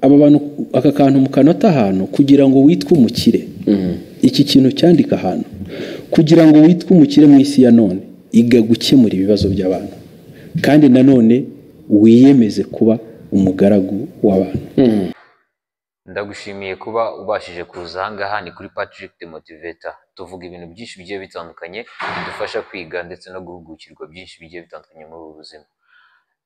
Aba bantu, aka kantu mu kanota ahantu, kugira ngo witwe umukire, iki kintu cyandika ahantu, kugira ngo witwe umukire mu isi ya none, iga gukemura ibibazo by'abantu, kandi nanone wiyemeze kuba umugaragu w'abantu. Ndagushimiye kuba ubashije kuza ahangaha. Ni kuri Patrick the Motivator. Tuvuga ibintu byinshi bigiye bitandukanye bidufasha kwiga ndetse no guhugukirwa byinshi bigiye bitandukanye muri ubu buzima.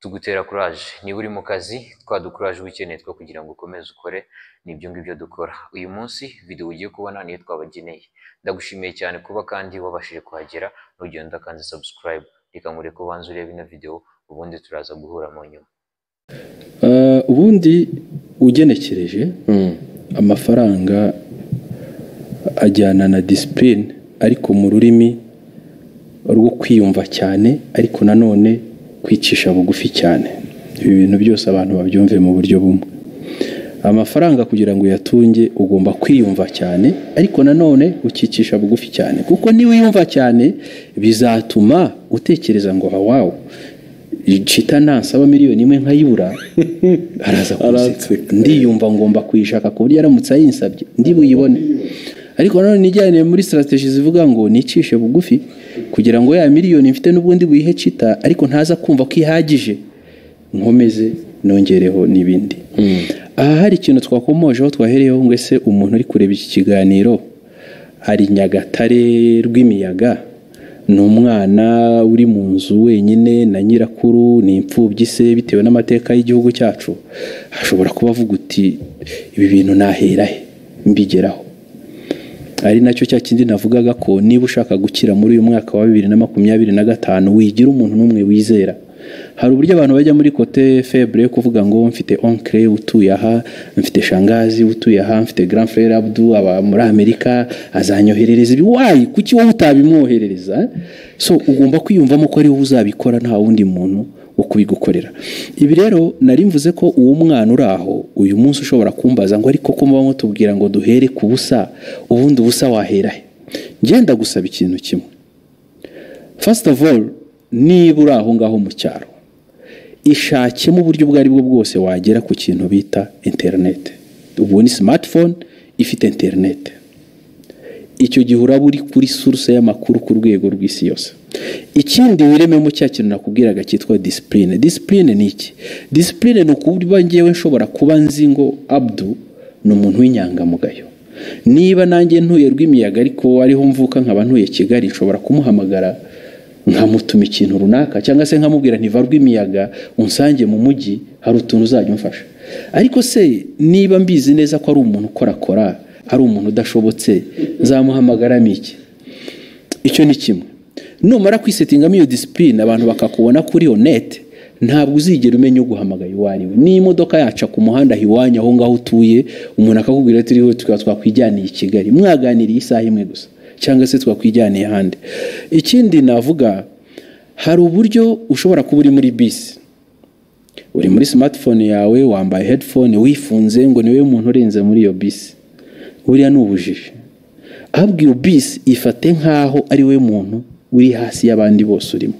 Tugutera courage niba uri mu kazi, twa dukuraje uba ukeneye two kugira ngo ukomeze ukore. Ni ibyo ngibyo dukora. Uyu munsi video ugiye kubona niyo twabageneye. Ndagushimiye cyane kuba kandi wabashije kuhagera. Nugenda udakanze subscribe, reka nkureke ubanze urebe ino video, ubundi turaza guhura mu nyuma. Ubundi ugenekereje, amafaranga ajyana na discipline, ariko mu rurimi rwo kwiyumva cyane, ariko nanone kwicisha bugufi cyane. Ibi bintu byose abantu babyumve mu buryo bumwe. Amafaranga kugira ngo uyatunge ugomba kwiyumva cyane, ariko nanone ukicisha bugufi cyane, kuko niwiyumva cyane bizatuma utekereza ngo wow, Chita nansaba 1 miliyoni nkayibura araza kunseka. Aranseka. Ndiyumva ngomba kuyishaka ku buryo aramutse ayinsabye ndi buyibone. Ariko nanone nijyane muri strategy zivuga ngo nicishe bugufi kugira ngo ya miliyoni mfite n'ubundi buyihe Chita, ariko ntaza kumva ko ihagije, nkomeze nongereho n'ibindi. Aha hari ikintu twakomojeho, twahereyeho ngo ese umuntu uri kureba iki kiganiro ari Nyagatare Rwimiyaga, ni umwana uri mu nzu wenyine na nyirakuru, ni imfubyi se, bitewe n'amateka y'igihugu cyacu, ashobora kuba avuga uti: "Ibi bintu nahera he mbigeraho?" Ari nacyo cya kindi navugaga ko niba ushaka gukira muri uyu mwaka wa 2025, wigira umuntu n'umwe wizera. Hari uburyo abantu bajya muri côté faible yo kuvuga ngo mfite oncle utuye aha, mfite shangazi utuye aha, mfite grand frère Abdu aba muri Amerika, azanyoherereza ibi. Why? Kuki wowe utabimwoherereza? So ugomba kwiyumvamo ko ari wowe uzabikora, nta wundi muntu wo kubigukorera. Ibi rero nari mvuze ko uwo mwana uri aho uyu munsi ushobora kumbaza ngo: "Ariko ko muba mutubwira ngo duhere ku busa, ubundi ubusa wahera he?" Ngenda gusaba ikintu kimwe. First of all, niba uri aho ngaho mu cyaro, ishakemo uburyo ubwo ari bwo bwose wagera ku kintu bita interineti. Ubu ni smartphone ifite interineti. Icyo gihe uraba uri kuri source y'amakuru ku rwego rw'isi yose. Ikindi, wirememo cya kintu nakubwiraga cyitwa discipline. Discipline ni iki? Discipline ni ukuba ngewe nshobora kuba nzi ngo Abdu ni umuntu w'inyangamugayo. Niba nanjye ntuye Rwimiyaga ariko ariho mvuka, nkaba ntuye Kigali, nshobora kumuhamagara nkamutuma ikintu runaka, cyangwa se nkamubwira ntiva Rwimiyaga unsange mu mujyi, hari utuntu uzajya umfasha. Ariko se niba mbizi neza ko ari umuntu ukorakora, ari umuntu udashobotse, nzamuhamagaramo iki? Icyo ni kimwe. Numara kwisettingamo iyo discipline, abantu bakakubona kuri honnête, ntabwo uzigera umenya uguhamagaye uwo ari we. N'imodoka yaca ku muhanda aho iwanyu, aho ngaho utuye, umuntu akakubwira ati: "Turiho tukaba twakwijyaniye i Kigali," mwaganiriye isaha imwe gusa, cyangwa se twakwijyaniye ahandi. Ikindi navuga, hari uburyo ushobora kuba uri muri bisi, uri muri smartphone yawe, wambaye headphone, wifunze ngo niwe muntu urenze muri iyo bisi. Buriya ni ubujiji. Ahubwo iyo bisi ifate nk'aho ari we muntu uri hasi y'abandi bose urimo.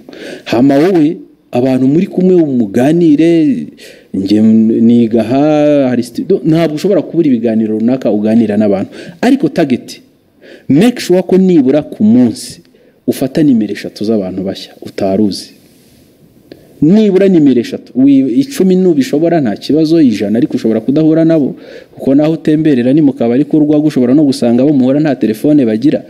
Hama wowe abantu muri kumwe muganire. Njye niga aha, hari ntabwo ushobora kubura ibiganiro runaka uganira n'abantu. Ariko target, make sure ko nibura ku munsi ufata nimero eshatu z'abantu bashya utari uzi, nibura nimero eshatu. 10 nubishobora nta kibazo, 100, ariko ushobora kudahura nabo, kuko naho utemberera ni mu kabari k'urwagwa, ushobora no gusanga abo muhura nta telefone bagira.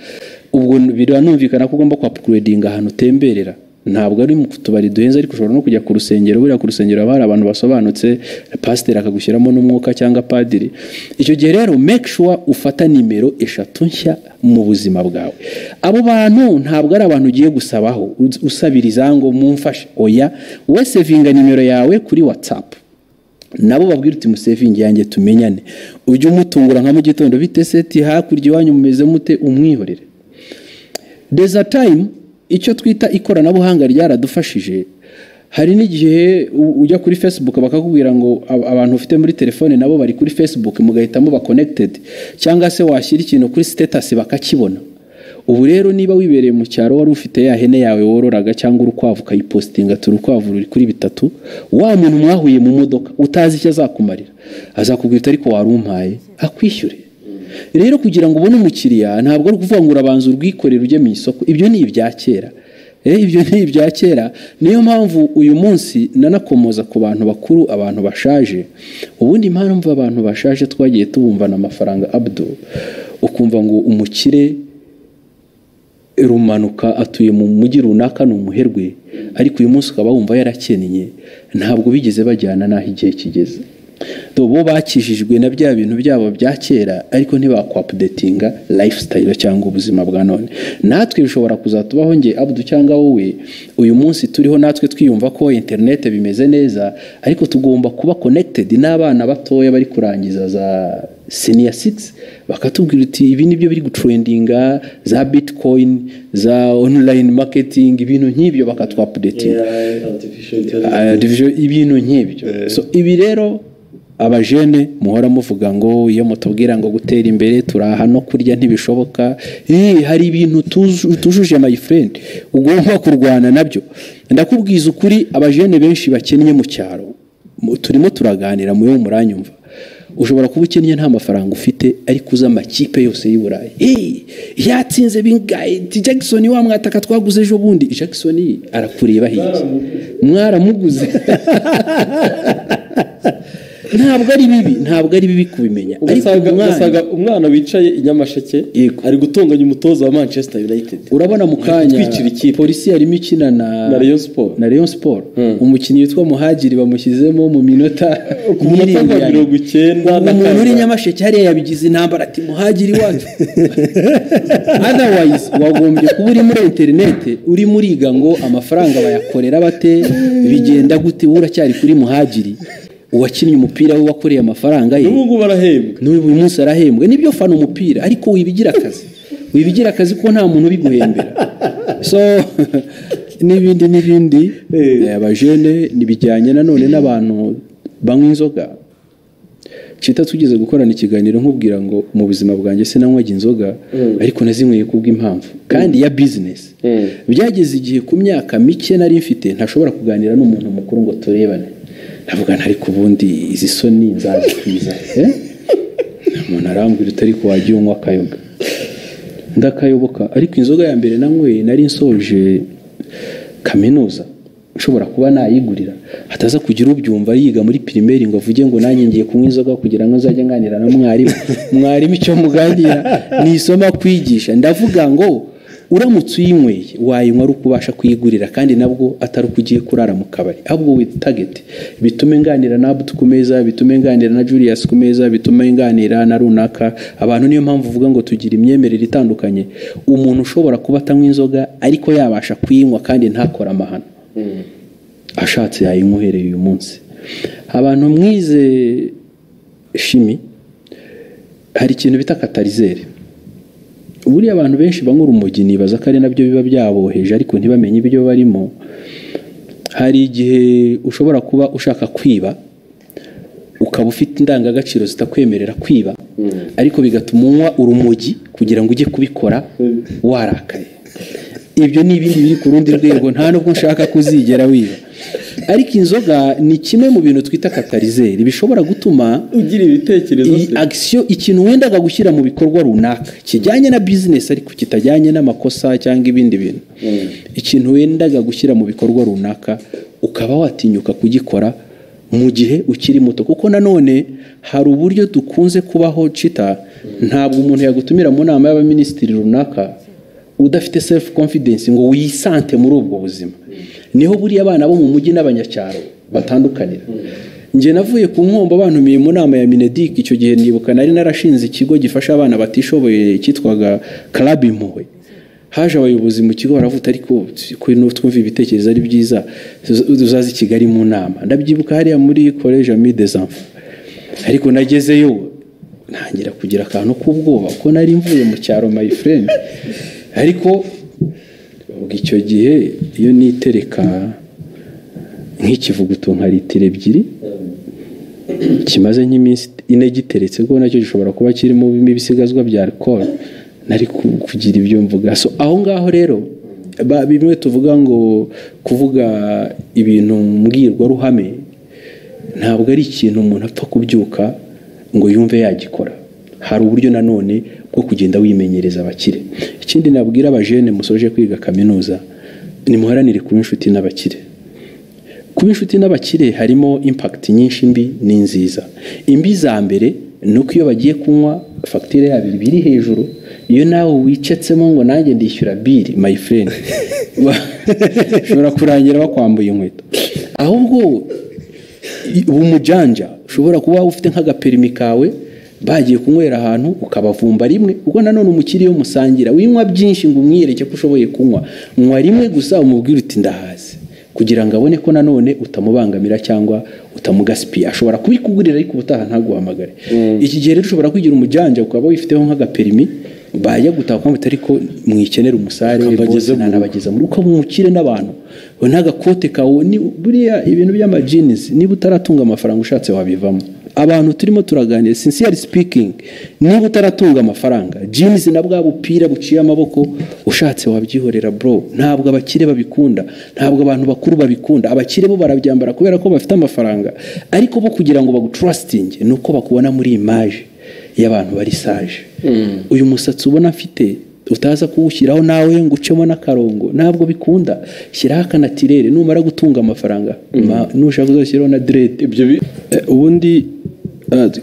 Ubwo biranumvikana ko ugomba kwa-upgradinga ahantu utemberera. Ntabwo ari mu tubari duhenze, ariko ushobora no kujya ku rusengero. Buriya ku rusengero haba hari abantu basobanutse, pasiteri akagushyiramo n'umwuka cyangwa padiri. Icyo gihe rero make sure ufata nimero eshatu nshya mu buzima bwawe. Abo bantu ntabwo ari abantu ugiye gusabaho, usabiriza ngo mumfashe. Oya, wowe savinga nimero yawe kuri WhatsApp, nabo babwira uti: "Musavinge yanjye tumenyane." Ujye umutungura nka mu gitondo: "Bite seti, hakurya iwanyu mumeze mute?" Umwihorere. There's a time icyo twita ikoranabuhanga ryaradufashije. Hari n'igihe ujya kuri Facebook bakakubwira ngo abantu ufite muri telefone nabo bari kuri Facebook, mugahita muba connected, cyangwa se washyira ikintu kuri status bakakibona. Ubu rero niba wibereye mu cyaro wari ufite ya hene yawe wororaga cyangwa urukwavu, ukayipositinga, turi urukwavu ruri kuri 3, wa muntu mwahuye mu modoka utazi icyo azakumarira azakubwira ariko warumpaye, akwishyure. Rero kugira ngo ubone umukiriya ntabwo ari ukuvuga ngo urabanza urwikorere ujye mu isoko, ibyo ni ibya kera. Ibyo ni ibya kera. Niyo mpamvu uyu munsi nanakomoza ku bantu bakuru, abantu bashaje. Ubundi impamvu abantu bashaje twagiye tubumvana amafaranga, Abdu, ukumva ngo umukire rumanuka atuye mu mujyi runaka ni umuherwe, ariko uyu munsi ukaba wumva yarakennye, ntabwo bigeze bajyana n'aho igihe kigeze. Bo bakijijwe na bya bintu byabo bya kera, ariko ntibakwapudetinga lifestyle cyangwa ubuzima bwa none. Natwe bishobora kuzatubaho, nge Abdu cyangwa wowe, uyu munsi turiho natwe twiyumva ko internet bimeze neza, ariko tugomba kuba connected n'abana batoya bari kurangiza za senior 6, bakatubwira uti ibi nibyo biri gutrendinga, za bitcoin, za online marketing, ibintu nk'ibyo bakatwapudetinga, ibintu nk'ibyo. So ibi rero abajene muhora muvuga ngo iyo mutubwira ngo gutera imbere turaha no kurya ntibishoboka, hari ibintu tujuje my friend ugomba kurwana nabyo. Ndakubwiza ukuri, abajene benshi bakennye mu cyaro, turimo turaganira muyo muranyumva, ushobora kuba ukennye nta mafaranga ufite, ariko uza amakipe yose y'i Burayi yatsinze bingahe, Jackson wa mwataka twaguze ejo bundi, Jackson arakureba hirya, mwaramuguze. Ntabwo ari bibi, ntabwo ari bibi kubimenya. Ugasanga umwana wicaye i Nyamasheke ari gutonganya umutoza wa Manchester United. Urabona mu kanya polisi yarimo ikina na Rayon Sport, na Rayon Sport, umukinnyi witwa Muhagiri bamushyizemo mu minota 90, umuntu uri Nyamasheke hariya yabigize intambara ati Muhagiri wacu. Otherwise wagombye kuba uri muri internet uri muriga ngo amafaranga bayakorera bate, bigenda gute, uracyari kuri Muhagiri uwakinnye umupira we wakoreye amafaranga ye, n'ubu barahembwa, n'ubu uyu munsi arahembwa. Nibyo fana umupira, ariko wibigira akazi, wibigira akazi ko nta muntu ubiguhembera. So n'ibindi n'ibindi, abajene nibijyanye nanone n'abantu banywa inzoga. Cita tugeze gukorana ikiganiro nkubwira ngo mu buzima bwanjye sinanywaga inzoga, ariko nazinyweye kubw'impamvu kandi ya business. Byageze igihe ku myaka mike nari mfite ntashobora kuganira n'umuntu mukuru ngo turebane, ndavuga ntari kubundi izi soni nzazikwiza. Umuntu arambwira utari ko wagiye unywa akayoga, ndakayoboka. Ariko inzoga ya mbere nanyweye nari nsoje kaminuza, nshobora kuba nayigurira, hataza kugira ubyumva yiga muri primaire ngo avuge ngo nanjye ngiye kunywa inzoga kugira ngo nzajye nganira na mwarimu. Mwarimu icyo muganira ni isoma kwigisha. Ndavuga ngo uramutse uyinyweye wayinywa ari ukubasha kuyigurira, kandi nabwo atari ukugiye kurara mu kabari, ahubwo with target. Bitume nganira na Abdu ku meza, bitume nganira na Julius ku meza, bitume nganira na runaka. Abantu niyo mpamvu uvuga ngo tugira imyemerere itandukanye. Umuntu ushobora kuba atanywa inzoga ariko yabasha kuyinywa kandi ntakora amahano, ashatse yayinywereye uyu munsi. Abantu mwize shimi, hari ikintu bita katalizeri. Buriya abantu benshi banywa urumogi nibaza ko ari nabyo biba byaboheje, ariko ntibamenye ibyo barimo. Hari igihe ushobora kuba ushaka kwiba, ukaba ufite indangagaciro zitakwemerera kwiba, ariko bigatuma unywa urumogi kugira ngo ujye kubikora warakaye. Ibyo ni ibindi biri ku rundi rwego, nta nubwo nshaka kuzigera wiba. Ariko inzoga ni kimwe mu bintu twita katalizeri, bishobora gutuma ugira ibitekerezo, action, ikintu wendaga gushyira mu bikorwa runaka kijyanye na business ariko kitajyanye n'amakosa cyangwa ibindi bintu. Ikintu wendaga gushyira mu bikorwa runaka ukaba watinyuka kugikora mu gihe ukiri muto, kuko nanone hari uburyo dukunze kubaho cita. Ntabwo umuntu yagutumira mu nama y'abaminisitiri runaka udafite self confidence ngo wisante muri ubwo buzima. Niho buriya abana bo mu mujyi n'abanyacyaro batandukanira. Nge navuye ku Nkombo bantumiye mu nama ya Minedik, icyo gihe nibuka nari narashinze ikigo gifasha abana batishoboye cyitwaga Club Impuhwe. Haje abayobozi mu kigo baravuga ariko twumva ibitekerezo ari byiza, uzaze i Kigali mu nama. Ndabyibuka hariya muri Collège Amis des Enfants, ariko nagezeyo ntangira kugira akantu k'ubwoba ko nari mvuye mu cyaro my friend. Ariko icyo gihe iyo nitereka nk'ikivuguto nka litiro 2 kimaze nk'iminsi 4 giteretse, kuko nacyo gishobora kuba kirimo ibisigazwa bya alcool, Nari kugira ibyo mvuga. So aho ngaho rero bimwe tuvuga ngo kuvuga ibintu mbwirwaruhame ntabwo ari ikintu umuntu apfa kubyuka ngo yumve yagikora. Hari uburyo nanone bwo kugenda wimenyereza abakire. Ikindi nabwira abajene musoje kwiga kaminuza, nimuharanire kuba inshuti n'abakire. Kuba inshuti n'abakire harimo impact nyinshi mbi n'inziza. Imbi za mbere ni uko iyo bagiye kunywa fagitire yabo biri hejuru, iyo nawe wicetsemo ngo nanjye ndishyura bill, my friend, ushobora kurangira bakwambuye inkweto. Ahubwo umujanja ushobora kuba ufite nk'agaperimi kawe, bagiye kunywera ahantu ukabavumba rimwe, ubwo nanone umukiriya musangira winywa byinshi ngo umwiyereke ko ushoboye kunywa, nywa rimwe gusa umubwire uti ndahaze, kugira ngo abone ko nanone utamubangamira cyangwa utamugasipiye. Ashobora kubikugurira ariko ubutaha ntaguhamagare. Iki gihe rero ushobora kwigira umujanja ukaba wifiteho nk'agaperimi, bajya gutaha ukamubwira ariko mwikenera umusare bose nanabageza muri uko mukire n'abantu n'agakote kawe. Ni buriya ibintu by'amajinizi, niba utaratunga amafaranga ushatse wabivamo. Abantu turimo turaganira, sincerely speaking, niba utaratunga amafaranga, jeans na bwa bupira buciye amaboko ushatse wabyihorera bro. Ntabwo abakire babikunda, ntabwo abantu bakuru babikunda. Abakire bo barabyambara kubera ko bafite amafaranga, ariko bo kugira ngo bagutrustinge nuko bakubona muri image y'abantu bari sage. Uyu musatsi ubona mfite utaza kuwushyiraho nawe ngo ucemo n'akarongo, ntabwo bikunda. Shyiraho akanatirere, numara gutunga amafaranga nushaka uzashyiraho na dread. Ibyo ubundi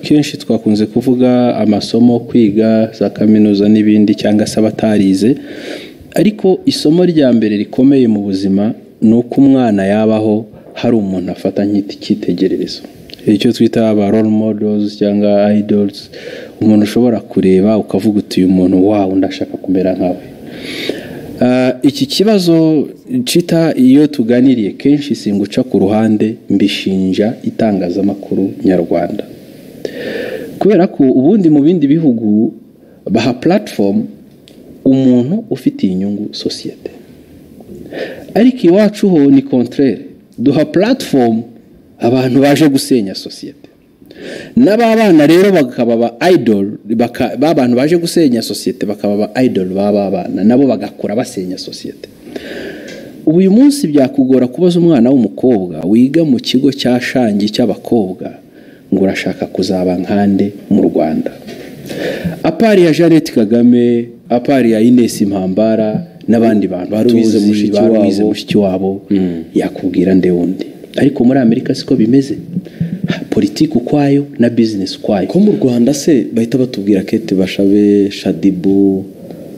kenshi twakunze kuvuga amasomo kwiga za kaminuza n'ibindi cyangwa se abatarize, ariko isomo rya mbere rikomeye mu buzima ni uko umwana yabaho hari umuntu afata nk'icyitegererezo, icyo twita aba role models cyangwa idols, umuntu ushobora kureba ukavuga uti uyu muntu wawe ndashaka kumera nkawe. Iki kibazo cita iyo tuganiriye kenshi singuca ku ruhande, mbishinja itangazamakuru nyarwanda, kubera ko ubundi mu bindi bihugu baha platform umuntu ufitiye inyungu sosiyete, ariko iwacu ho ni contraire, duha platform abantu baje gusenya sosiyete. N'ababana rero bakaba ba idol, abantu baje gusenya sosiyete bakaba ba idol b'abana, nabo bagakora basenya sosiyete. Ubu uyu munsi byakugora kubaza umwana w'umukobwa wiga mu kigo cya Shangi cy'abakobwa ngo urashaka kuzaba nkande mu Rwanda. Apari ya Jeannette Kagame, apari ya Ines Mpambara n'abandi bantu Baruwize mushiki wabo, yakubwira nde wundi. Ariko muri Amerika siko bimeze, politiki ukwayo na business ukwayo. Ko mu Rwanda se bahita batubwira Kate Bashabe, Shadibu,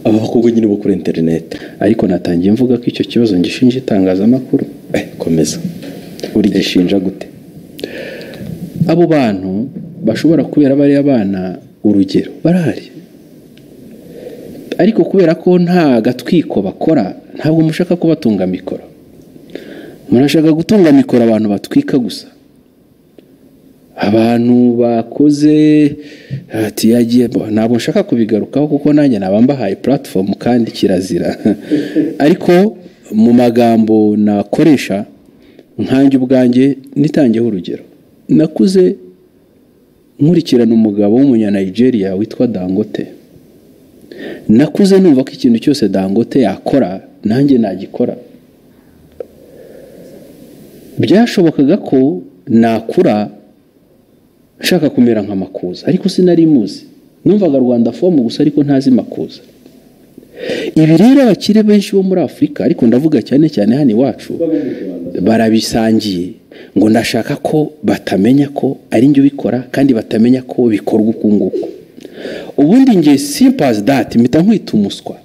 aba bakobwa nyine bo kuri internet. Ariko natangiye mvuga ko icyo kibazo ngishinja itangazamakuru. Komeza. Uri gishinja gute? Abo bantu bashobora kubera bari abana urugero barahari, ariko kubera ko nta gatwiko bakora, ntabwo mushaka kubatunga mikoro. Murashaka gutunga mikoro abantu batwika gusa, abantu bakoze ati yagiye. Ntabwo nshaka kubigarukaho kuko nanjye nabambahaye platform kandi kirazira. Ariko mu magambo nakoresha nkanjye ubwanjye nitangeho urugero, nakuze nkurikirana umugabo w'umunya Nigeria witwa Dangote. Nakuze numva ko ikintu cyose Dangote yakora nanjye nagikora. Byashobokaga ko nakura nshaka kumera nka Makuza, ariko sinari muzi. Numvaga Rwanda Fomu gusa ariko ntazi Makuza. Ibi rero abakire benshi bo muri Afurika, ariko ndavuga cyane cyane hano iwacu, barabisangiye ngo ndashaka ko batamenya ko ari njye ubikora, kandi batamenya ko bikorwa uku nguku. Ubundi nge simple as that, mpita nkwita umuswa.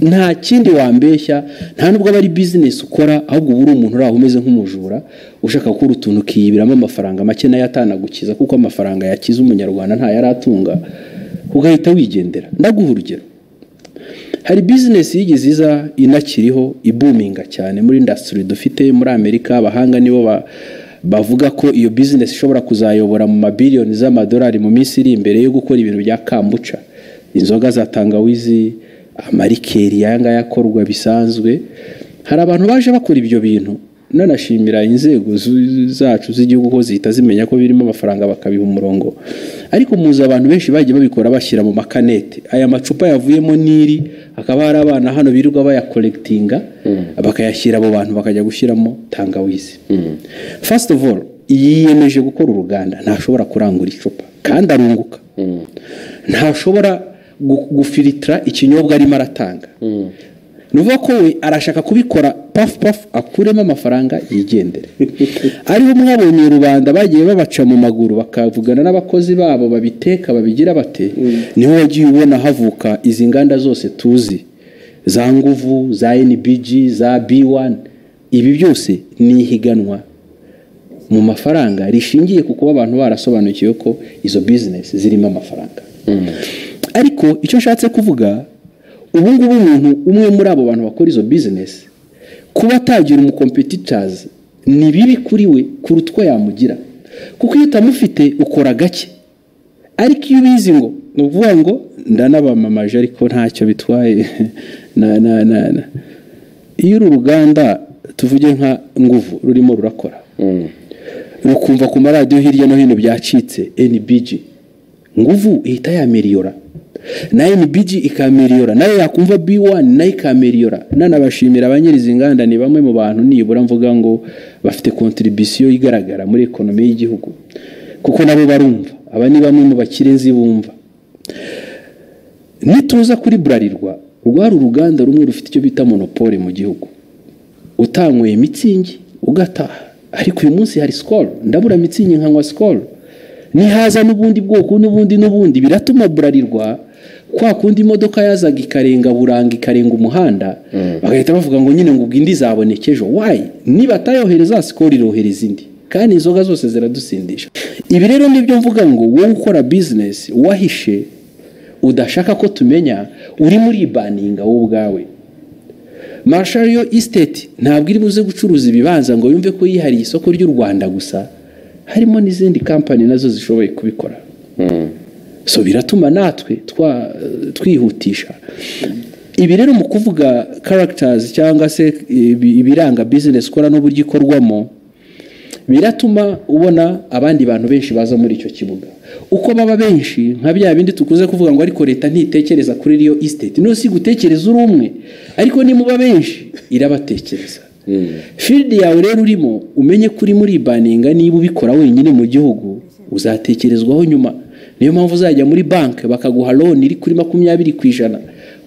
Nta kindi wambeshya, nta nubwo aba ari business ukora, ahubwo uba uri umuntu uri aho umeze nk'umujura ushaka gukora utuntu ukiyibiramo amafaranga make nayo atanagukiza, kuko amafaranga yakiza umunyarwanda nta yaratunga, ugahita wigendera. Ndaguha urugero, hari business yigeze iza inakiriho ibuminga cyane muri industry dufite muri Amerika. Abahanga nibo bavuga ko iyo business ishobora kuzayobora mu mabiliyoni z'amadolari mu minsi iri imbere, yo gukora ibintu bya kambuca, inzoga za tangawizi, amarikeri yanga yakorwa bisanzwe. Hari abantu baje bakora ibyo bintu Nanashimira inzego zacu z'igihugu ko zihita zimenya ko birimo amafaranga bakabiha umurongo. Ariko muzi abantu benshi bagiye babikora bashyira mu makanete aya macupa yavuyemo niri, hakaba hari abana hano birirwa bayakolekitinga, bakayashyira abo bantu bakajya gushyiramo tangawizi. First of all, yiyemeje gukora uruganda, ntashobora kurangura icupa kandi arunguka, ntashobora gufilitira ikinyobwa arimo aratanga. Ni ukuvuga ko we arashaka kubikora pafu pafu, akuremo amafaranga yigendere. Ariho mwabonye rubanda bagiye babaca mu maguru, bakavugana n'abakozi babo babiteka babigira bate. Niho wagiye ubona havuka izi nganda zose tuzi, za Nguvu, za NBG, za B1. Ibi byose ni ihiganwa mu mafaranga rishingiye ku kuba abantu barasobanukiwe ko izo bizinesi zirimo amafaranga. Ariko icyo nshatse kuvuga, ubu ngubu umuntu umwe muri abo bantu bakora izo bizinesi kuba atagira umukompetitazi ni bibi kuri we kuruta uko yamugira, kuko iyo utamufite ukora gake. Ariko iyo ubizi ngo ni ukuvuga ngo ndanabamamaje ariko ntacyo bitwaye na na na na iyo uru ruganda tuvuge nka Nguvu rurimo rurakora, rukumva ku maradiyo hirya no hino byacitse NBG, Nguvu ihita yameriyora na NBG ikameriyora, nayo yakumva B1 nayo ikameriyora. Nanabashimira abanyiriza inganda, ni bamwe mu bantu nibura mvuga ngo bafite contribution igaragara muri ekonomi y'igihugu, kuko nabo barumva. Aba ni bamwe mu bakire nzi bumva. Nituza kuri Bralirwa, rwari uruganda rumwe rufite icyo bita monopole mu gihugu, utanyweye mitsingi ugataha. Ariko uyu munsi hari Skol, ndabura mitsingi nkanywa Skol, nihaza n'ubundi bwoko n'ubundi n'ubundi, biratuma Bralirwa kwa kundi imodoka yazaga ikarenga Buranga ikarenga umuhanda, bagahita bavuga ngo nyine ngo ubwo indi zaboneke ejo. Why? Niba atayohereza Skol irohereza indi, kandi inzoga zose ziradusindisha. Ibi rero nibyo mvuga ngo wowe ukora business wahishe udashaka ko tumenya, uri muri baninga wowe ubwawe. Marshall Estate ntabwo iri buze gucuruza ibibanza ngo yumve ko yihariye isoko ry'u Rwanda gusa, harimo n'izindi company nazo zishoboye kubikora. So biratuma natwe twihutisha. Ibi rero mu kuvuga characters cyangwa se ibiranga business ukora n'uburyo ikorwamo, biratuma ubona abandi bantu benshi baza muri icyo kibuga. Uko baba benshi, nka bya bindi tukuze kuvuga ngo ariko leta ntitekereza kuri Real Estate, no si gutekereza uri umwe, ariko nimuba benshi irabatekereza. Field yawe rero urimo umenye kuri muri baninga, niba ubikora wenyine mu gihugu uzatekerezwaho nyuma. Niyo mpamvu uzajya muri bank bakaguha loan iri kuri 20%,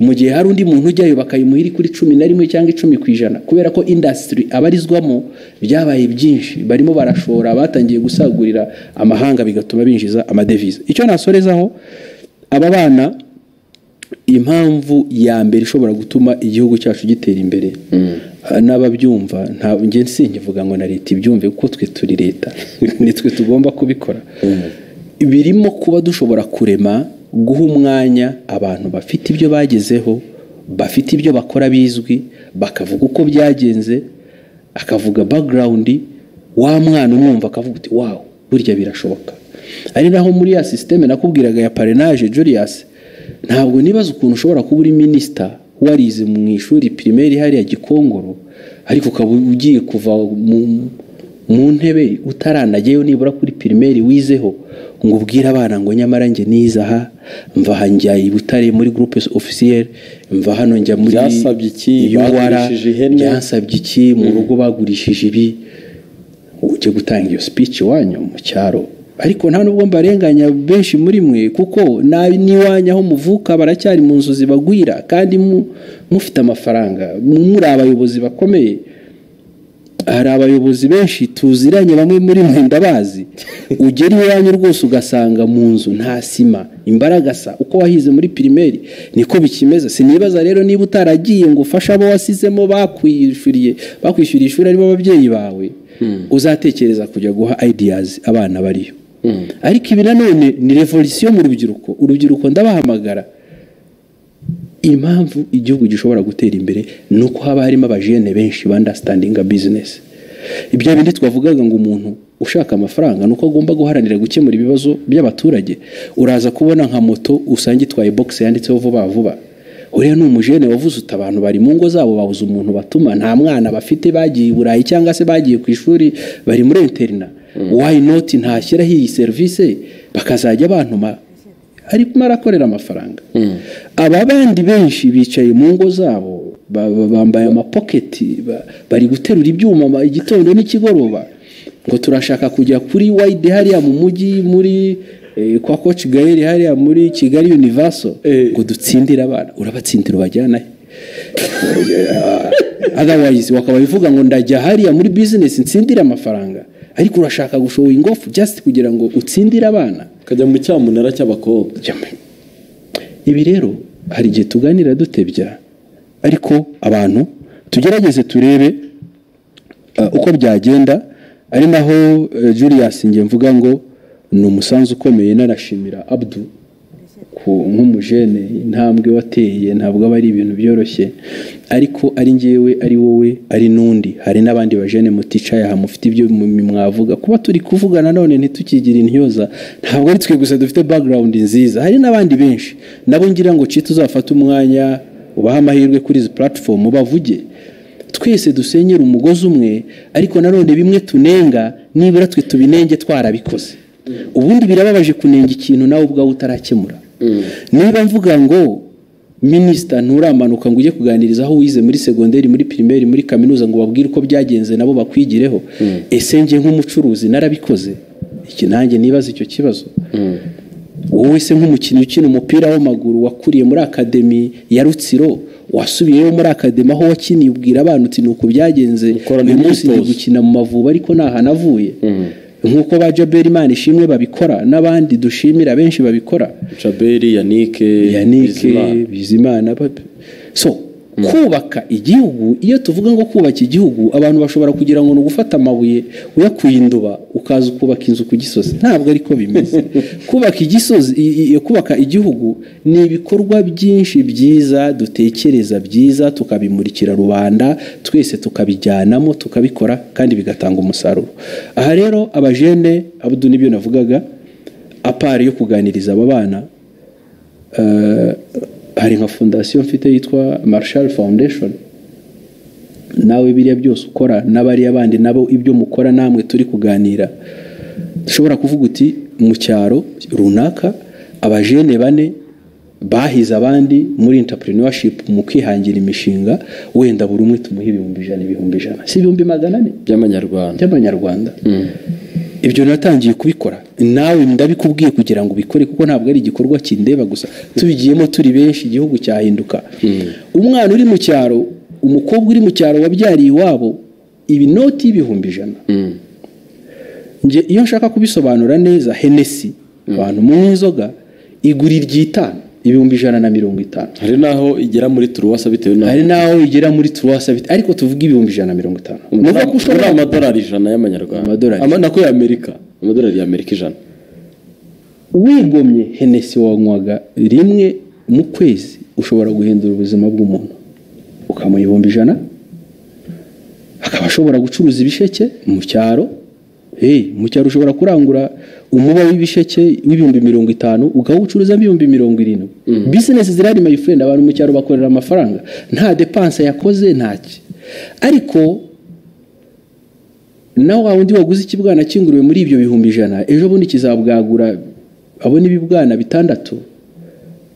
mu gihe hari undi muntu ujyayo bakayimuha iri kuri 11 cyangwa 10%, kubera ko industry abarizwamo byabaye byinshi, barimo barashora, batangiye gusagurira amahanga, bigatuma binjiza amadevize. Icyo nasorezaho, aba bana, impamvu ya mbere ishobora gutuma igihugu cyacu gitera imbere, n'ababyumva, nta nge sinkivuga ngo na leta ibyumve, kuko twe turi leta nitwe tugomba kubikora. Birimo kuba dushobora kurema, guha umwanya abantu bafite ibyo bagezeho, bafite ibyo bakora bizwi, bakavuga uko byagenze, akavuga background, wa mwana umwumva akavuga uti wow, burya birashoboka. Ari naho muri ya systeme nakubwiraga ya parrainage, Julius, ntabwo nibaza ukuntu ushobora kuba uri minister warize mu ishuri primaire hariya Gikongoro, ariko ukaba ugiye kuva mu ntebe utaranajyayo nibura kuri primaire wizeho, ngo ubwire abana ngo nyamara njye nize aha, mva aha njya i Butare muri groupe officielle, mva hano njya muri Byasabye iki? UR, Bagurishije ihene. byasabye iki, mu rugo bagurishije ibi, ujye gutanga iyo speech iwanyu mu cyaro. Ariko nta nubwo mbarenganya benshi muri mwe, kuko n'iwanyu aho muvuka baracyari mu nzu zibagwira, kandi mufite amafaranga, muri abayobozi bakomeye. Hari abayobozi benshi tuziranye, bamwe muri mwe ndabazi, ugera iwanyu rwose ugasanga mu nzu nta sima, imbaragasa uko wahize muri primaire niko bikimeze. Sinibaza rero niba utaragiye ngo ufashe abo wasizemo bakwishyuriye ishuri aribo ababyeyi bawe, uzatekereza kujya guha ideas abana bariyo. Ariko ibi nanone ni revolution mu rubyiruko. Urubyiruko ndabahamagara, impamvu igihugu gishobora gutera imbere nuko haba harimo abajene benshi understanding business. Ibyo bindi twavugaga ngo umuntu ushaka amafaranga nuko agomba guharanira gukemura ibibazo by'abaturage. Uraza kubona nka moto usanga itwaye box yanditseho vuba vuba, Uriya ni umujene wavuze uti abantu bari mu ngo zabo babuze umuntu batuma, nta mwana bafite, bagiye i Burayi cyangwa se bagiye ku ishuri, bari muri interina. Why not ntashyiraho iyi serivisi bakazajya bantuma? Arimo arakorera amafaranga. Aba bandi benshi bicaye mu ngo zabo, bambaye amapoketi, bari guterura ibyuma igitondo n'ikigoroba, ngo turashaka kujya kuri wide hariya mu mujyi, muri kwa Coach Gael hariya muri Kigali Universal, ngo dutsindire abana. Urabatsindira ubajyana he? Otherwise wakaba bivuga ngo ndajya hariya muri business ntsindire amafaranga, ariko urashaka gushowa ingofu just kugira ngo utsindire abana, ukajya mu cyamunara cy'abakobwa. Ibi rero hari igihe tuganira dutebya, ariko abantu tugerageze turebe uko byagenda. Ari naho Julius nge mvuga ngo ni umusanzu ukomeye. Narashimira Abdu nk'umujene, intambwe wateye ntabwo aba ari ibintu byoroshye, ariko ari ngewe, ari wowe, ari n'undi, hari n'abandi bajene muticaye aha mufite ibyo mwavuga. Kuba turi kuvuga nanone ntitukigira intyoza, ntabwo ari twe gusa dufite background nziza, hari n'abandi benshi nabo ngira ngo cita uzafata umwanya ubaha amahirwe kuri izi platform bavuge. Twese dusenyera umugozi umwe, ariko nanone bimwe tunenga nibura twe tubinenge twarabikoze. Ubundi birababaje kunenga ikintu nawe ubwawe utarakemura. Niba mvuga ngo minisita nturamanuka ngo ujye kuganiriza aho wize muri segonderi, muri primaire, muri kaminuza, ngo babwire uko byagenze nabo bakwigireho, ese nge nk'umucuruzi narabikoze? Iki nanjye nibaza icyo kibazo. Wowe se nk'umukinnyi ukina umupira w'amaguru wakuriye muri akademi ya Rutsiro, wasubiyeyo muri akademi aho wakiniye, ubwira abantu uti nuko byagenze, uyu munsi ndi gukina mu Mavubi ariko ntaha navuye. Nkuko ba Jaberi Imana ishimwe babikora, n'abandi dushimira benshi babikora, Jaberi, Yannick Bizimana. So kubaka igihugu, iyo tuvuga ngo kubaka igihugu, abantu bashobora kugira ngo ni ugufata amabuye uyakuye induba ukaza ukubaka inzu ku gisozi. Ntabwo ariko bimeze. Kubaka igisozi, kubaka igihugu ni ibikorwa byinshi byiza dutekereza byiza, tukabimurikira rubanda twese, tukabijyanamo, tukabikora kandi bigatanga umusaruro. Aha rero abajene Abdu nibyo navugaga, apari yo kuganiriza aba bana, hari nka fondasiyo mfite yitwa Marshall Foundation. Nawe biriya byose ukora n'abariya bandi nabo ibyo mukora namwe turi kuganira, dushobora kuvuga uti mu cyaro runaka abajene bane bahize abandi muri entrepreneurship, mu kwihangira imishinga, wenda buri umwe tumuhe 100,000, 100,000, si 400,000 by'amanyarwanda. Ibyo natangiye kubikora, nawe ndabikubwiye kugira ngo ubikore, kuko ntabwo ari igikorwa kindeba gusa, tubigiyemo turi benshi igihugu cyahinduka. Umwana uri mu cyaro, umukobwa uri mu cyaro wabyariye iwabo ibinoti 100,000. Nge iyo nshaka kubisobanura neza, Hennessy abantu mu inzoga igura iry'itanu 150,000. Hari naho igera muri turuwasa bitewe naho, hari naho igera muri turuwasa bitewe, ariko tuvuga 150,000. Nuvuga ko ushobora amadolari 100 y'amanyarwanda, nako y'Amerika, amadolari y'Amerika 100. Wigomye Hennessy wanywaga rimwe mu kwezi, ushobora guhindura ubuzima bw'umuntu, ukamuha 100,000, akaba ashobora gucuruza ibisheke mu cyaro. Mu cyaro ushobora kurangura umuba w'ibisheke w'50,000 ukawucuruza 70,000. Business zirari my friend, abantu mu cyaro bakorera amafaranga, nta dépense yakoze ntaki. Ariko nawe wundi waguze ikibwana cy'ingurube muri ibyo 100,000, ejo bundi kizabwagura abone ibibwana 6,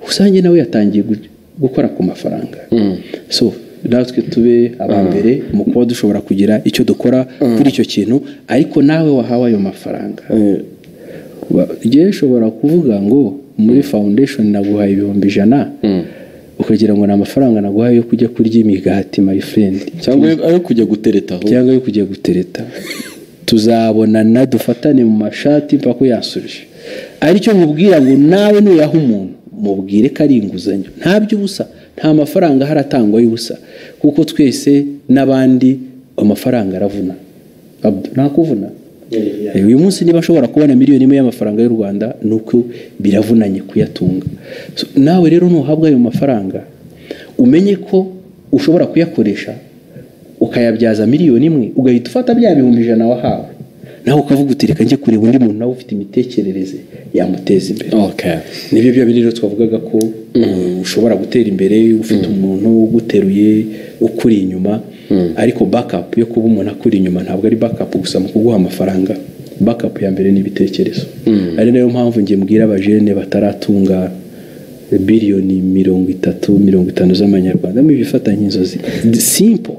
usange nawe yatangiye gukora ku mafaranga. So natwe tube abambere mu kuba dushobora kugira icyo dukora kuri icyo kintu. Ariko nawe wahawe ayo mafaranga, ngewe ushobora kuvuga ngo muri foundation naguhaye 100,000, ukagira ngo ni amafaranga naguhaye yo kujya kurya imigati my friend, cyangwa ayo kujya gutereta, cyangwa ayo kujya gutereta. Tuzabonana dufatane mu mashati mpaka yansubije. Aricyo mubwira ngo nawe nuyaha umuntu mubwire ko ari inguzanyo, nta by'ubusa, nta mafaranga haratangwa y'ubusa, kuko twese n'abandi amafaranga aravuna. Nta kuvuna. Uyu munsi niba ashobora kubona 1,000,000 y'amafaranga y'u Rwanda, nuko biravunanye kuyatunga. Nawe rero nuhabwa ayo mafaranga, umenye ko ushobora kuyakoresha ukayabyaza 1,000,000, ugahita ufata bya 100,000 wahawe Nawe ukavuga uti reka njye kureba undi muntu nawe ufite imitekerereze yamuteza imbere. Nibyo bya bindi rero twavugaga ko ushobora gutera imbere ufite umuntu uguteruye ukuri inyuma, ariko backup yo kuba umuntu akuri inyuma ntabwo ari backup gusa mu kuguha amafaranga. Backup ya mbere ni ibitekerezo. Ari nayo mpamvu njye mbwira abajene bataratunga biliyoni 30 50 z'amanyarwanda mu bifatanye inzozi simple,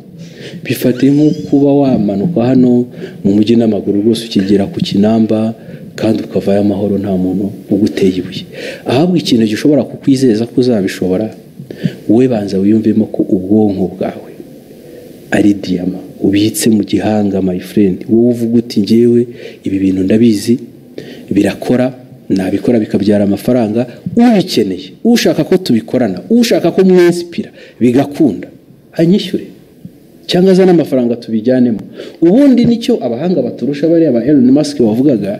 bifate nko kuba wamanuka hano mu mujyi n'amaguru rwose ukigera ku Kinamba kandi ukavayo amahoro nta muntu uguteye ibuye. Ahabwa ikintu gishobora kukwizeza ko uzabishobora, wowe banza wiyumvemo ko ubwonko bwawe ari diyama ubitse mu gihanga, my friend. Wowe uvuga uti njyewe ibi bintu ndabizi birakora, nabikora bikabyara amafaranga, ubikeneye ushaka ko tubikorana, ushaka ko mwinspira bigakunda, anyishyure cyangwa azane amafaranga tubijyanemo. Ubundi nicyo abahanga baturusha bariya ba Elon Musk bavugaga,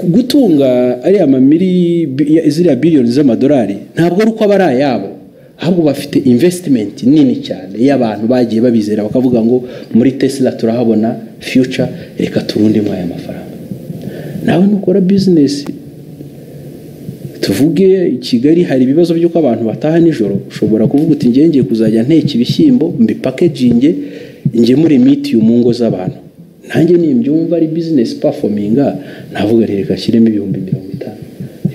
gutunga ariya mamiri ziriya biliyoni z'amadolari ntabwo ari uko aba ari ayabo, ahubwo bafite investment nini cyane y'abantu bagiye babizera bakavuga ngo muri Tesla turahabona future, reka turundemo aya mafaranga. Nawe nukora business, tuvuge i Kigali hari ibibazo by'uko abantu bataha nijoro, ushobora kuvuga uti ngiye ngiye kuzajya nteka ibishyimbo mbipackaging ngemure miti mu ngo z'abantu, nanjye nimbyumva ari business performing navuga reka nshyiremo 50,000.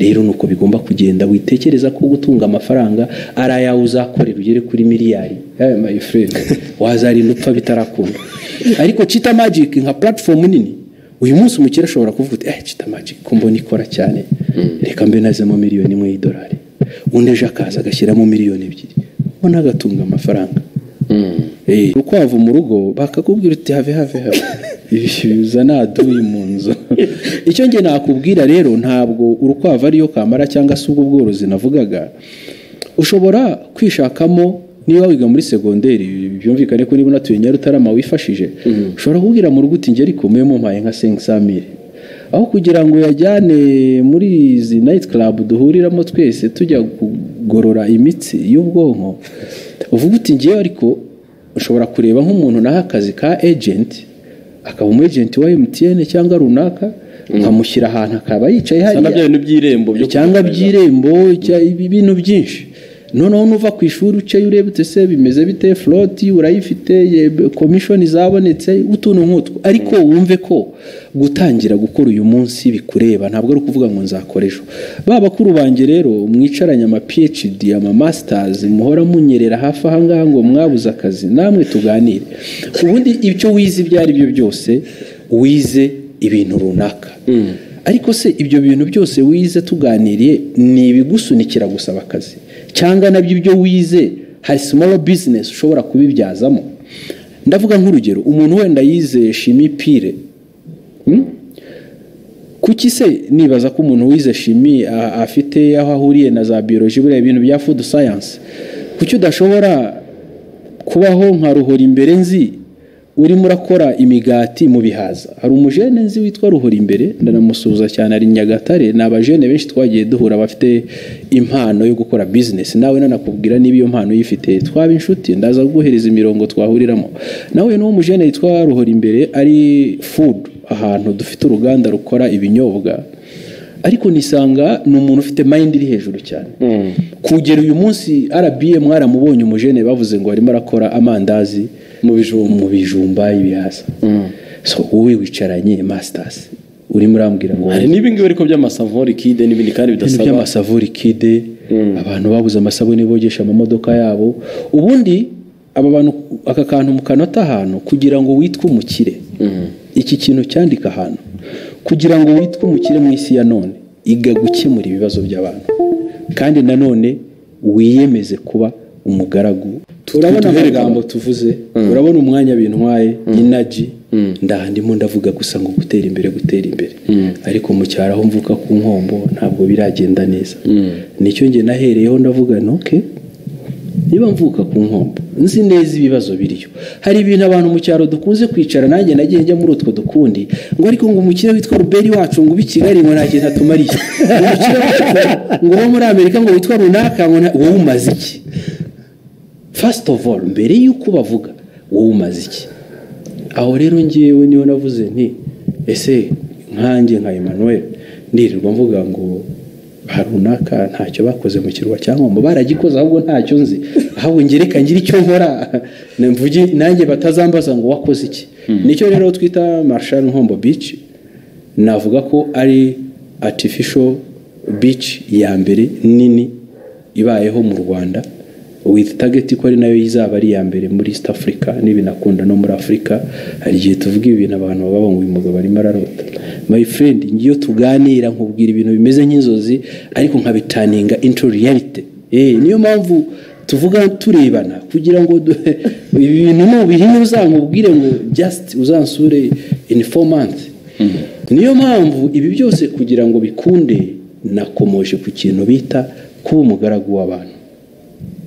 Rero nuko bigomba kugenda. Witekereza ko gutunga amafaranga ari ayawe uzakorera ugere kuri miliyari, my friend, wazarinda upfa bitarakunda. Ariko Chita Magic nka platform nini, uyu munsi umukire ashobora kuvuga uti Chita Magic ko mbona ikora cyane, reka mbe nazemo miliyoni 1 y'idolari, undi ejo akaza agashyiramo miliyoni 2, ubona agatunga amafaranga. Ukwavu mu rugo bakakubwira uti have have have, bizana aduyi mu nzu. Icyo nge nakubwira rero, ntabwo urukwavu ariyo kamara cyangwa se ubwo bworozi navugaga. Ushobora kwishakamo niba wiga muri segonderi, byumvikane ko niba unatuye Nyarutarama wifashije, ushobora kubwira mu rugo uti nge ariko mwe mumpaye nka 500,000, aho kugira ngo yajyane muri izi night club duhuriramo twese tujya kugorora imitsi y'ubwonko, uvuga uti ngewe ariko ushobora kureba nk'umuntu naha akazi ka agent, akaba umu agent wa MTN cyangwa runaka, nkamushyira ahantu akaba yicaye hariya, cyangwa by'irembo cyangwa by'irembo, ibintu byinshi. Noneho nuva ku ishuri uce urebe ute se bimeze bite, float urayifite, commission zabonetse, utuntu nk'utwo. Ariko wumve ko gutangira gukora uyu munsi bikureba, ntabwo ari ukuvuga ngo nzakora ejo. Ba bakuru banjye rero mwicaranye ama PhD, ama masters, muhora munyerera hafi aha ngaha ngo mwabuze akazi, namwe tuganire. Ubundi ibyo wize ibyo ari byo byose, wize ibintu runaka. Ariko se ibyo bintu byose wize tuganiriye ni ibigusunikira gusaba akazi, cyangwa nabyo ibyo wize hari small business ushobora kubibyazamo? Ndavuga nk'urugero, umuntu wenda yize chimie pure, kuki se nibaza ko umuntu wize chimie afite aho ahuriye na za biology, buriya ibintu bya food science, kuki udashobora kubaho nka Ruhora imbere nzi urimo urakora imigati mu bihaza? Hari umujene nzi witwa Ruhora imbere, ndanamusuhuza cyane, ari Nyagatare. Ni abajene benshi twagiye duhura bafite impano yo gukora business, nawe nanakubwira niba iyo mpano uyifite twaba inshuti, ndaza kuguhereza imirongo twahuriramo. Nawe n'uwo mujene witwa Ruhora imbere ari food, ahantu dufite uruganda rukora ibinyobwa, ariko nisanga ni umuntu ufite mind iri hejuru cyane. Kugera uyu munsi RBA mwaramubonye, umujene bavuze ngo arimo arakora amandazi mu bijumba ibihaza. So wowe wicaranye masters urimo urambwira ngo hari n'ibingibi ariko by'amasavon liquide n'ibindi kandi bidasaba by'amasavon liquide, abantu babuze amasabune bogesha amamodoka yabo. Ubundi aba bantu aka kantu mu kanota ahantu kugira ngo witwe umukire, iki kintu cyandika ahantu kugira ngo witwe umukire mu isi ya none, iga gukemura ibibazo by'abantu, kandi nanone wiyemeze kuba umugaragu. Urabona amagambo tuvuze, urabona umwanya bintwaye, energy, ndandimo ndavuga gusa ngo gutera imbere gutera imbere, ariko mu cyaro aho mvuka ku Nkombo ntabwo biragenda neza. Nicyo nge nahereyeho ndavuga okay, niba mvuka ku Nkombo nzi neza ibibazo biriyo. Hari ibintu abantu mu cyaro dukunze kwicara, nanjye nagiye njya muri utwo dukundi ngo ariko ngo umukire witwa Ruberi wacu ngo ubi Kigali ngo nta kintu atumariye, umukire wacu ngo wo muri Amerika ngo witwa runaka ngo wowe umaze iki? First of all, mbere yuko bavuga wowe umaze iki? Aho rero ngewe niho navuze nti Ese nkanjye nka Emmanuel ndirirwa mvuga ngo runaka ntacyo bakoze mu kirwa cya Nkombo, baragikoze ahubwo ntacyo nzi, ahubwo ngereka ngira icyo nkora mvuge nanjye batazambaza ngo wakoze iki. Nicyo rero twita Marshal Nkombo Beach. Navuga ko ari artificial beach ya mbere nini ibayeho mu Rwanda, with target ko ari nayo izaba ari iya mbere muri East Africa, n'ibinakunda no muri Africa. Hari igihe tuvuga ibintu abantu baba ngo uyu mugabo arimo ararota. My friend, ngiyo tuganira nkubwira ibintu bimeze nk'inzozi ariko nkabiturninga into reality. Niyo mpamvu tuvuga turebana, kugira ngo ibi bintu nubihinye uzankubwire ngo just uzansure in 4 months. Niyo mpamvu ibi byose kugira ngo bikunde nakomoje ku kintu bita kuba umugaragu w'abantu.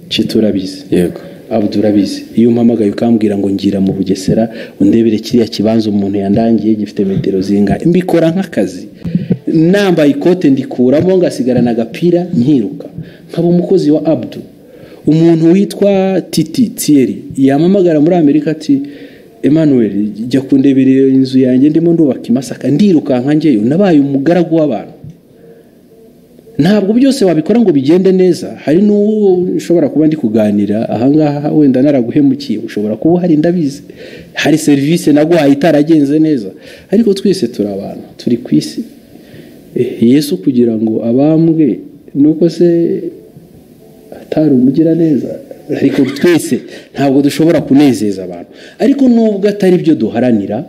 Chiturabizi, yego Abdurabizi, iyo umpamagaye ukambwira ngo ngira mu Bugesera undebere kiriya kibanza umuntu yandangiye gifite metero zingahe, mbikora nk'akazi. Nambaye ikote ndikuramo ngasigarana agapira nkiruka nkaba umukozi wa Abdu. Umuntu witwa Titi Thierry yamamagara muri Amerika ati Emmanuel jya kundebera inzu yanjye ndimo ndubaka i Masaka, ndirukanka njyeyo. Nabaye umugaragu w'abantu. Ntabwo byose wabikora ngo bigende neza. Hari n'uwo ushobora kuba ndi kuganira ahangaha wenda naraguhemukiye, ushobora kuba hari, ndabizi, hari serivisi naguhaye itaragenze neza, ariko twese turi abantu, turi ku isi. Yesu kugira ngo abambwe nuko se atari umugira neza, ariko twese ntabwo dushobora kunezeza abantu. Ariko nubwo atari byo duharanira,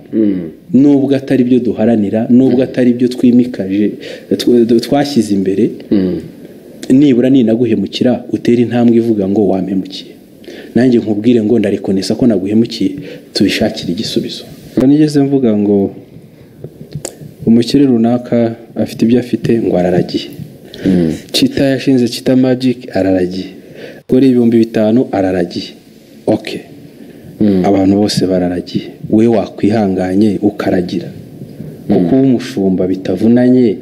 nubwo atari byo duharanira, nubwo atari byo twimikaje, twashyize imbere, nibura ninaguhemukira utera intambwe ivuga ngo wampemukiye, nanjye nkubwire ngo ndarekonesa ko naguhemukiye, tubishakire igisubizo. Nigeze mvuga ngo umukire runaka afite ibyo afite ngo araragiye. Chita yashinze Chita Magic araragiye, kuri 5000 araragiye. Okay, abantu bose bararagiye, we wakwihanganye ukaragira. Kuko umushumba bitavunanye,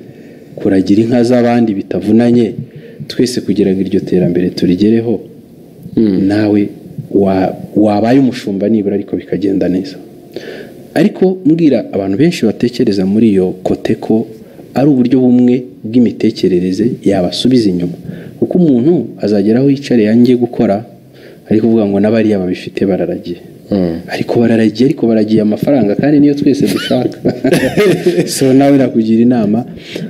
kuragira inka z'abandi bitavunanye, twese kugira ngo iryo terambere turigereho, nawe wabaye umushumba nibura ariko bikagenda neza. Ariko mbwira abantu benshi batekereza muri iyo kote ko ari uburyo bumwe bw'imitekerereze yabasubiza inyuma, kuko umuntu azagera aho yicare yangiye gukora ariko kuvuga ngo n'abariya babifite bararagiye, ariko bararagiye, ariko baragiye amafaranga kandi niyo twese dushaka. So nawe nakugira inama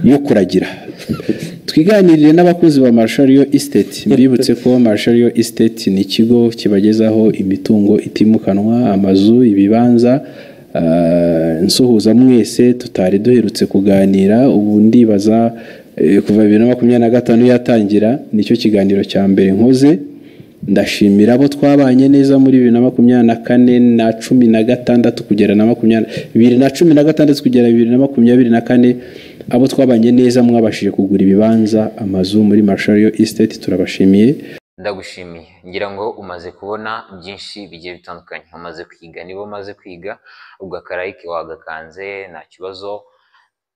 yo kuragira. Twiganirire n'abakunzi ba Marshal Real Estate. Mbibutse ko Marshal Real Estate ni ikigo kibagezaho imitungo itimukanwa, amazu, ibibanza. Nsuhuza mwese tutari duherutse kuganira, ubu ndibaza kuva 2025 yatangira nicyo kiganiro cya mbere nkoze. Ndashimira abo twabanye neza muri 2024 na 16 kugera na 2016 kugera 2024, abo twabanye neza mwabashije kugura ibibanza, amazu muri Marshal Real Estate, turabashimiye. Ndagushimiye, ngira ngo umaze kubona byinshi bigiye bitandukanye, umaze kwiga, niba umaze kwiga ubwo akarayike wagakanze nta kibazo.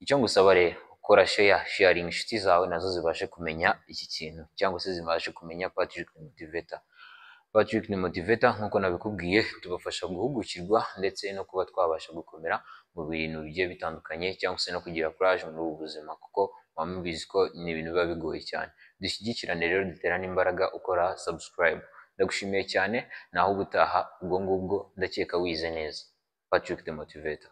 Icyo ngusaba rero, kora share, sharing inshuti zawe nazo zibashe kumenya iki kintu, cyangwa se zibashe kumenya Patrick the Motivator. Patrick the Motivator nkuko nabikubwiye, tubafasha guhugukirwa ndetse no kuba twabasha gukomera mu bintu bigiye bitandukanye, cyangwa se no kugira courage muri ubu buzima, kuko mubizi ko ni ibintu biba bigoye cyane. Dushyigikirane rero, duterane imbaraga, ukora subscribe. Ndagushimiye cyane, naho ubutaha ubwo ngubwo ndakeka wize neza. Patrick the Motivator.